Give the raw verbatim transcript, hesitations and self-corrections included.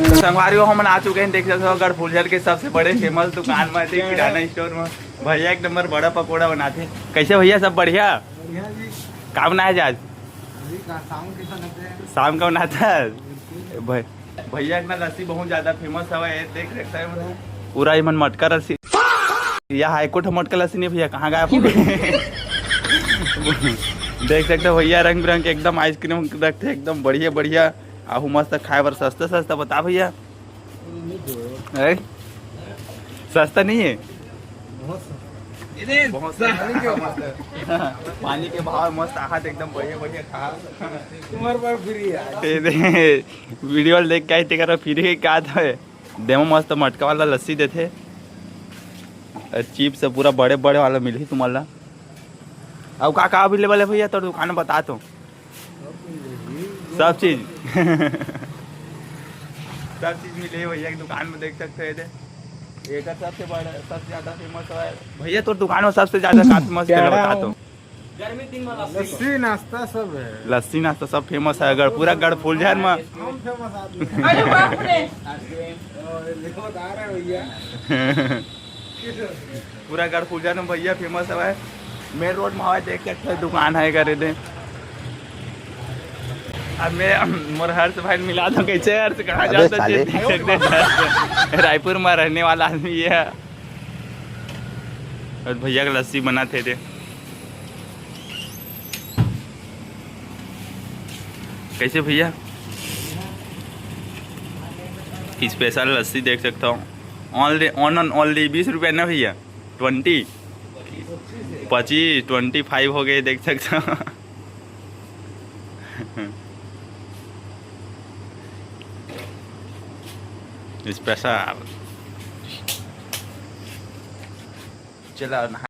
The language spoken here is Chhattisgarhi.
तो संगवारी हो, हमन आ चुके हैं, देख सकते हो, गढ़फुलझर के सबसे बड़े फेमस दुकान में, देख, किराना स्टोर में। भैया एक नंबर बड़ा पकौड़ा बनाते। कैसे भैया, सब बढ़िया? बढ़िया जी। का बनाया आज? अभी का शाम के बनाते हैं। शाम का बनाता है। भाई, भैया एक ना लस्सी बहुत ज्यादा फेमस हवा है, देख सकते हैं पूरा ही मन मटका लस्सी। यह हाईकोर्ट मटका लस्सी नहीं भैया, कहाँ गायब हो गए? देख सकते हो भैया, रंग बिरंग के एकदम आइसक्रीम रखते हैं, एकदम बढ़िया बढ़िया। आहू मस्त खाए बर। सस्ता सस्ता बता भैया। ए? सस्ता नहीं है? बहुत सस्ता। बहुत सस्ता। पानी के भाव मस्त आहत, एकदम बढ़िया बढ़िया खा। तुम्हारे पास फ्री है। ए दे, वीडियो ल देख के आई, तेकर फ्री के का था? देमो मस्त मटका वाला लस्सी देथे। अउ चिप्स पूरा बड़े बड़े वाला मिलही तुमन ला। अउ का का अवेलेबल है भैया तोर दुकान में, बता तो। सब चीज। सब चीज मिले भैया की दुकान में, देख सकते हैं। ये का सबसे बड़ा, सबसे ज्यादा फेमस है भैया, तोर दुकान में सबसे ज्यादा का फेमस है, बता तो। गर्मी दिन में लस्सी। लस्सी नाश्ता सब है। लस्सी नाश्ता सब फेमस है, अगर पूरा गढ़फुलझर में। हम फेमस आदमी हैं। अरे बाप रे। और देखो, आ रहे हैं भैया। पूरा गढ़फुलझर में भैया फेमस हवय। मेन रोड में हवय, देख सकते हो, दुकान है करे दे। अब मैं मोर हर्ष भाई मिला दो, कैसे हर्ष, कहाँ अबे जाता साले। देख सकते हैं। रायपुर में रहने वाला आदमी ये है। और भैया का लस्सी बनाते थे। कैसे भैया? स्पेशल लस्सी देख सकता हूँ। ओनली, ऑन ऑन ओनली बीस रुपया ना भैया, ट्वेंटी, पच्चीस, ट्वेंटी फाइव हो गए, देख सकता हूँ। स्पेशल। चला नहा।